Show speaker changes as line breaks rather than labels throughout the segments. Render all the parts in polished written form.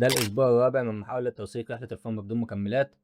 ده الأسبوع الرابع من محاولة توثيق رحلة الفورمة بدون مكملات،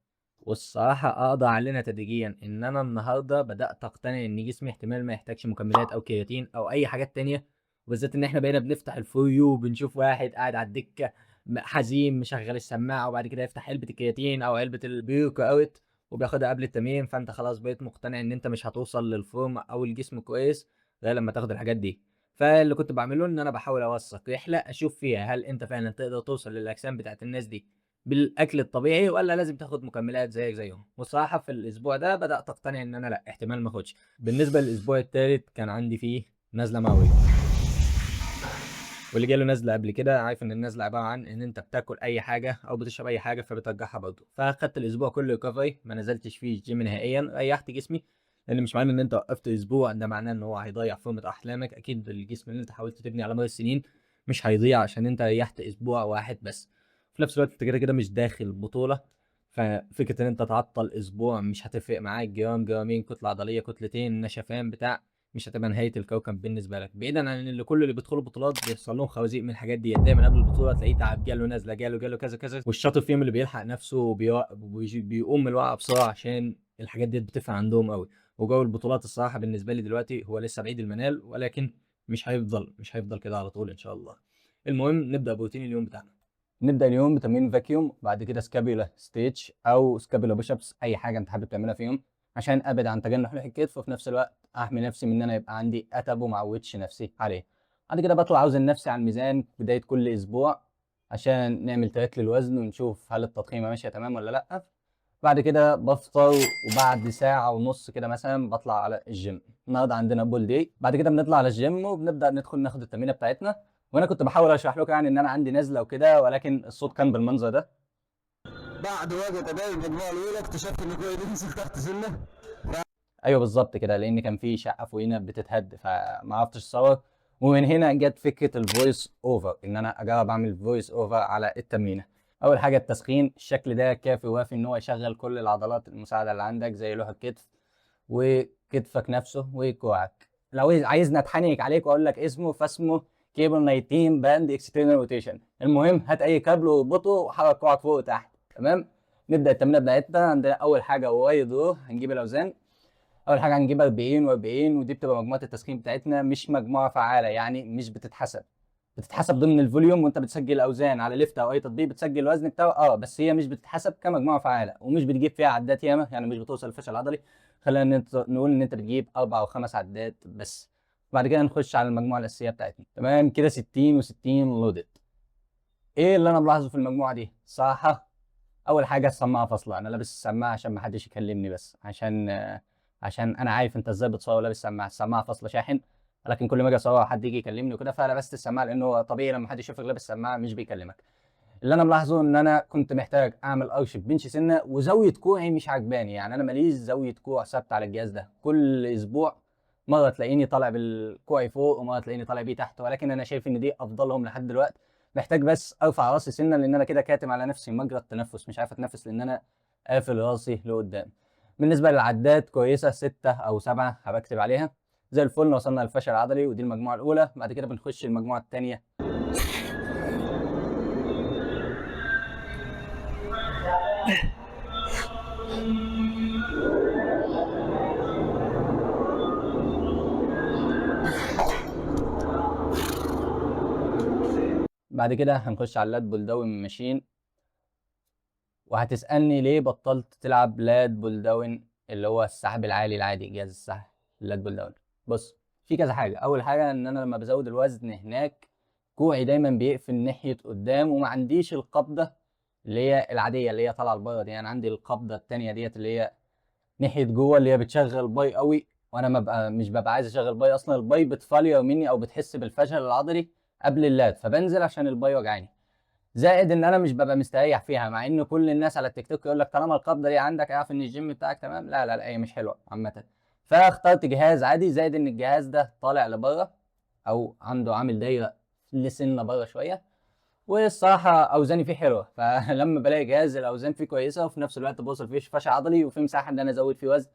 والصراحة أقدر أعلنها تدريجيا إن أنا النهاردة بدأت أقتنع إن جسمي احتمال ما يحتاجش مكملات أو كرياتين أو أي حاجات تانية، وبالذات إن إحنا بقينا بنفتح ال for you وبنشوف واحد قاعد على الدكة حزين مشغل السماعة وبعد كده يفتح علبة الكرياتين أو علبة ال pre-workout وبياخدها قبل التمرين، فأنت خلاص بقيت مقتنع إن أنت مش هتوصل للفورمة أو الجسم كويس غير لما تاخد الحاجات دي. فاللي كنت بعمله إن أنا بحاول أوثق رحلة أشوف فيها هل أنت فعلاً تقدر توصل للأجسام بتاعت الناس دي بالأكل الطبيعي ولا لازم تاخد مكملات زيك زيهم. والصراحة في الأسبوع ده بدأت أقتنع إن أنا لأ، احتمال ما أخدش. بالنسبة للأسبوع الثالث كان عندي فيه نزلة معوية، واللي جاله نزلة قبل كده عارف إن النزلة عبارة عن إن أنت بتاكل أي حاجة أو بتشرب أي حاجة فبترجعها برضه. فأخدت الأسبوع كله recovery، ما نزلتش فيه الجيم نهائياً، ريحت جسمي، لأن مش معنى إن أنت وقفت أسبوع ده معناه إن هو هيضيع فورمة أحلامك. أكيد الجسم اللي أنت حاولت تبني على مر السنين مش هيضيع عشان أنت ريحت أسبوع واحد بس. في نفس الوقت أنت كده كده مش داخل بطولة، ففكرة إن أنت تعطل أسبوع مش هتفرق معاك، جرام جرامين، كتلة عضلية كتلتين، نشفان بتاع، مش هتبقى نهاية الكوكب بالنسبة لك. بعيدا عن إن كل اللي بيدخلوا بطولات بيحصل لهم خوازيق من الحاجات دي، دايما قبل البطولة تلاقيه تعب، جاله نزلة، جاله كذا كذا، والشاطر فيهم اللي بيلحق نفسه وبيقوم من الوقعة بسرعة، عشان الحاجات دي بتفرق عندهم قوي. وجو البطولات الصراحة بالنسبة لي دلوقتي هو لسه بعيد المنال، ولكن مش هيفضل كده على طول إن شاء الله. المهم نبدأ بروتين اليوم بتاعنا. نبدأ اليوم بتمرين vacuum، بعد كده scapula stretch أو scapula push ups، أي حاجة أنت حابب تعملها فيهم، عشان أبعد عن تجنح لوح الكتف، وفي نفس الوقت أحمي نفسي من إن أنا يبقى عندي أتب وما أعودش نفسي عليه. بعد كده بطلع أوزن نفسي على الميزان بداية كل أسبوع عشان نعمل track للوزن ونشوف هل التضخيمة ماشية تمام ولا لأ. بعد كده بفطر، وبعد ساعة ونص كده مثلا بطلع على الجيم. النهارده عندنا pull day. بعد كده بنطلع على الجيم وبنبدأ ندخل ناخد التمرينة بتاعتنا. وانا كنت بحاول اشرح لكم ان انا عندي نزله وكده، ولكن الصوت كان بالمنظر ده.
بعد وقت اداء المجموعه الاولى اكتشفت ان كل دي نزل تحت سنه.
ايوه بالظبط كده، لان كان في شقه فوقينا بتتهد فما عرفتش اصور. ومن هنا جت فكره ال voice over، ان انا اجرب اعمل voice over على التمرينه. اول حاجه التسخين، الشكل ده كافي ووافي ان هو يشغل كل العضلات المساعده اللي عندك زي لوح الكتف وكتفك نفسه وكوعك. لو عايزني اتحنك عليك واقول لك اسمه، فاسمه كيبل 19 band external rotation. المهم هات اي كابل واربطه وحرك كوعك فوق وتحت. تمام، نبدا التمرينه بتاعتنا. عندنا اول حاجه wide row، هنجيب الاوزان. اول حاجه هنجيب 40 و40، ودي بتبقى مجموعه التسخين بتاعتنا، مش مجموعه فعاله، يعني مش بتتحسب ضمن ال volume وانت بتسجل اوزان على ليفت او اي تطبيق بتسجل الوزن بتاعه، بس هي مش بتتحسب كمجموعه فعاله، ومش بتجيب فيها عدات ياما، يعني مش بتوصل للفشل العضلي. خلينا نقول ان انت بتجيب 4 او 5 عدات بس. بعد كده نخش على المجموعه الاساسيه بتاعتنا. تمام كده 60 و60 loaded. ايه اللي انا ملاحظه في المجموعه دي؟ صراحه اول حاجه السماعه فاصله، انا لابس السماعه عشان ما حدش يكلمني، بس عشان انا عارف انت ازاي بتصور لابس سماعه. السماعه فاصله شاحن، لكن كل ما اجي اصور حد يجي يكلمني وكده، فلبست السماعه لانه هو طبيعي لما حد يشوفك لابس سماعه مش بيكلمك. اللي انا ملاحظه ان انا كنت محتاج اعمل arch bench سنه، وزاويه كوعي مش عجباني، يعني انا ماليش زاويه كوع ثابته على الجهاز ده. كل اسبوع مره تلاقيني طالع بالكوعي فوق ومره تلاقيني طالع بيه تحت، ولكن انا شايف ان دي افضلهم لحد دلوقتي. محتاج بس ارفع راسي سنه، لان انا كده كاتم على نفسي مجرى التنفس، مش عارف اتنفس لان انا قافل راسي لقدام. بالنسبه للعدات كويسه، 6 او 7 هبكتب عليها زي الفل. وصلنا للفشل العضلي، ودي المجموعه الاولى. بعد كده بنخش المجموعه الثانيه. بعد كده هنخش على ال lat pull down machine. وهتسألني ليه بطلت تلعب lat pull down اللي هو السحب العالي العادي، جهاز السحب ال lat pull down؟ في كذا حاجة. أول حاجة إن أنا لما بزود الوزن هناك كوعي دايماً بيقفل ناحية قدام، وما عنديش القبضة اللي هي العادية اللي هي طالعة لبره دي، أنا عندي القبضة التانية ديت اللي هي ناحية جوه اللي هي بتشغل bi قوي، وأنا مش ببقى عايز أشغل bi أصلاً. ال bi بت failure مني أو بتحس بالفشل العضلي قبل ال lat، فبنزل عشان ال bi وجعاني. زائد ان انا مش ببقى مستريح فيها، مع ان كل الناس على التيك توك يقول لك طالما القبضه دي عندك اعرف ان الجيم بتاعك تمام. لا لا لا، هي مش حلوه عامه. فاخترت جهاز عادي، زائد ان الجهاز ده طالع لبره او عنده عامل دايره لسنه بره شويه، والصراحه اوزاني فيه حلوه. فلما بلاقي جهاز الاوزان فيه كويسه وفي نفس الوقت بوصل فيه فشل عضلي وفي مساحه ان انا ازود فيه وزن،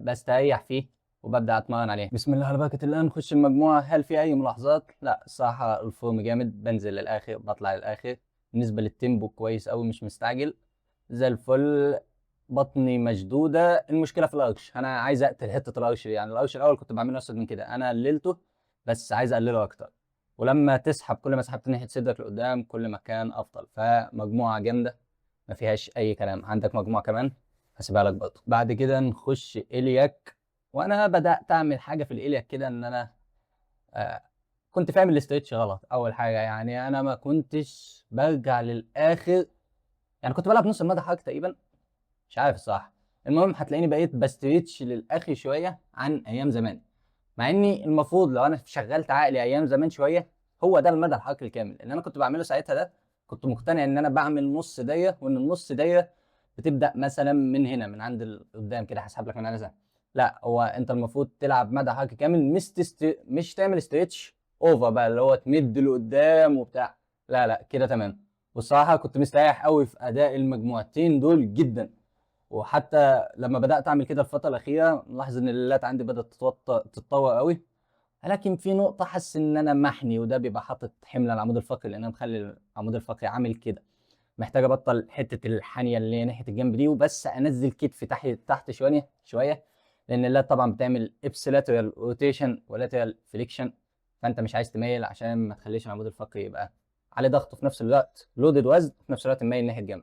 بستريح فيه وببدا اتمرن عليه. بسم الله على بركه الله نخش المجموعه. هل في اي ملاحظات؟ لا الصراحه ال form جامد، بنزل للاخر بطلع للاخر، بالنسبة لل tempo كويس قوي، مش مستعجل، زي الفل. بطني مشدوده. المشكلة في ال arch، انا عايز اقتل حتة ال arch دي. يعني ال arch الاول كنت بعمله اسود من كده، انا قللته بس عايز اقلله اكتر. ولما تسحب، كل ما سحبت ناحية صدرك لقدام كل ما كان افضل. فمجموعه جامدة ما فيهاش اي كلام. عندك مجموعة كمان هسيبها لك برضه. بعد كده نخش iliac. وانا بدات اعمل حاجة في ال iliac كده، ان انا كنت فاهم ال stretch غلط. اول حاجة يعني انا ما كنتش برجع للاخر، يعني كنت بلعب نص المدى حركة تقريبا، مش عارف الصراحة. المهم هتلاقيني بقيت ب stretch للاخر شوية عن ايام زمان، مع اني المفروض لو انا شغلت عقلي ايام زمان شوية هو ده المدى الحركي الكامل اللي انا كنت بعمله ساعتها. ده كنت مقتنع ان انا بعمل نص دايرة، وان النص دايرة بتبدا مثلا من هنا، من عند قدام كده، هسحب لك من هنا سنة. لا، هو انت المفروض تلعب مدى حركي كامل، مش تعمل stretch over بقى اللي هو تمد لقدام وبتاع. لا لا، كده تمام. والصراحة كنت مستريح قوي في اداء المجموعتين دول جدا. وحتى لما بدات اعمل كده الفترة الاخيرة، ملاحظ ان ال lat عندي بدات تتطور قوي. لكن في نقطة حاسس ان انا محني، وده بيبقى حاطط حمل على العمود الفقري، لان انا مخلي العمود الفقري عامل كده. محتاج ابطل حتة الحانيه اللي هي ناحية الجنب دي، وبس انزل كتفي تحت تحت شوية شويه، لان ال lat طبعا بتعمل ipsilateral rotation و lateral flexion، فانت مش عايز تميل عشان ما تخليش العمود الفقري يبقى عليه ضغط، وفي نفس الوقت loaded وزن، وفي نفس الوقت مايل ناحية الجنب.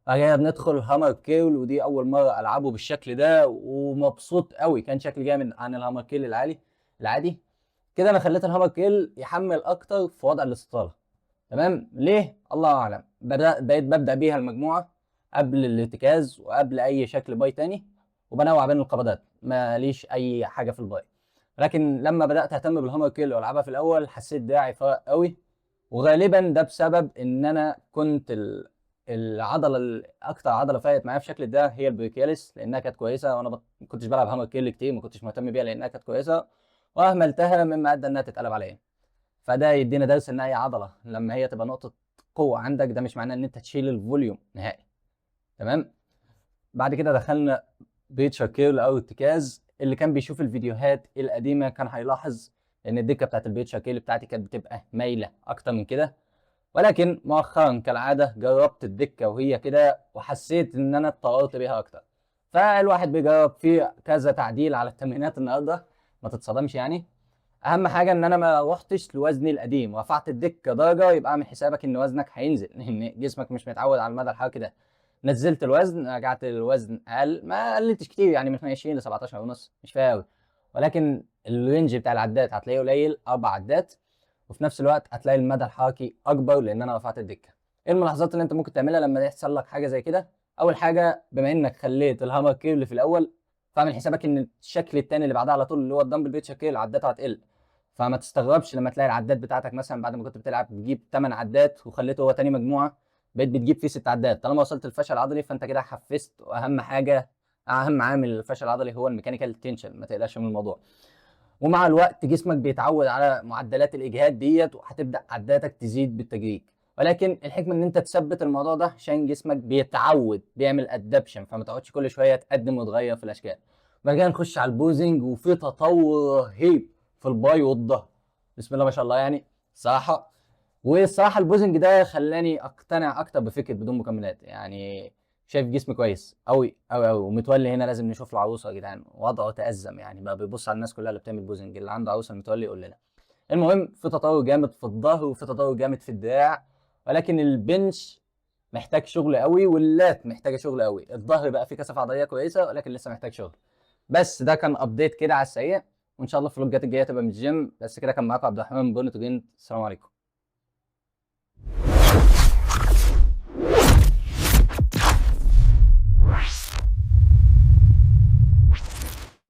بعد كده بندخل hammer curl، ودي اول مرة العبه بالشكل ده ومبسوط قوي، كان شكل جامد عن ال hammer curl العالي العادي كده. انا خليت ال hammer curl يحمل اكتر في وضع الاستطاله، تمام؟ ليه؟ الله اعلم. بقيت ببدا بيها المجموعة قبل الارتكاز وقبل اي شكل bi تاني، وبنوع بين القبضات، ماليش اي حاجة في ال bi. لكن لما بدات اهتم بال hammer curl والعبها في الاول، حسيت دراعي فرق قوي. وغالبا ده بسبب ان انا كنت العضلة اكتر عضلة فرقت معايا في شكل ده هي ال brachialis، لانها كانت كويسه، وانا ما كنتش بلعب hammer curl كتير، ما كنتش مهتم بيها لانها كانت كويسة واهملتها، مما ادى انها تتقلب عليا. فده يدينا درس ان اي عضلة لما هي تبقى نقطة قوة عندك، ده مش معناه ان انت تشيل ال volume نهائي، تمام؟ بعد كده دخلنا preacher curl او ارتكاز. اللي كان بيشوف الفيديوهات القديمة كان هيلاحظ ان الدكة بتاعت ال preacher curl بتاعتي كانت بتبقى مايلة اكتر من كده، ولكن مؤخرا كالعادة جربت الدكة وهي كده، وحسيت ان انا اتطورت بيها اكتر. فالواحد بيجرب في كذا تعديل على التمرينات النهارده، ما تتصدمش يعني. اهم حاجة ان انا ما روحتش لوزني القديم، رفعت الدكة درجه يبقى اعمل حسابك ان وزنك هينزل، لان جسمك مش متعود على المدى الحركي ده. نزلت الوزن، رجعت الوزن اقل، ما قللتش كتير يعني من 20 ل 17 ونص، مش فارق قوي، ولكن ال range بتاع العدات هتلاقيه قليل، 4 عدات، وفي نفس الوقت هتلاقي المدى الحركي اكبر لان انا رفعت الدكة. ايه الملاحظات اللي انت ممكن تعملها لما يحصل لك حاجة زي كده؟ اول حاجة، بما انك خليت ال hammer curl في الاول، فاعمل حسابك ان الشكل الثاني اللي بعدها على طول اللي هو ال dumbbell preacher curl عداته هتقل. فما تستغربش لما تلاقي العدات بتاعتك مثلا بعد ما كنت بتلعب بتجيب 8 عدات وخليته هو تاني مجموعة بقيت بتجيب فيه 6 عدات. طالما وصلت الفشل العضلي فانت كده حفزت، واهم حاجة، اهم عامل الفشل العضلي هو ال mechanical tension، ما تقلقش من الموضوع. ومع الوقت جسمك بيتعود على معدلات الاجهاد ديت، وهتبدا عداتك تزيد بالتدريج. ولكن الحكمة ان انت تثبت الموضوع ده عشان جسمك بيتعود، بيعمل adaption، فما تقعدش كل شوية تقدم وتغير في الاشكال. بعد كده نخش على ال posing، وفي تطور رهيب في ال bi والظهر، بسم الله ما شاء الله يعني صراحة. والصراحة ال posing ده خلاني اقتنع اكتر بفكره بدون مكملات، يعني شايف جسمي كويس قوي قوي قوي. ومتولي هنا لازم نشوف له عروسه يا جدعان، وضعه تأزم يعني، بقى بيبص على الناس كلها اللي بتعمل posing. اللي عنده عروسه متولي يقول لنا. المهم في تطور جامد في الظهر، وفي تطور جامد في الدراع، ولكن ال bench محتاج شغل قوي، وال lat محتاجه شغل قوي. الظهر بقى فيه كثافة عضلية كويسة، ولكن لسه محتاج شغل. بس ده كان update كده على السريع، وان شاء الله الفلوجات الجاية تبقى من الجيم. بس كده، كان معاكم عبد الرحمن من بورن تو. السلام عليكم.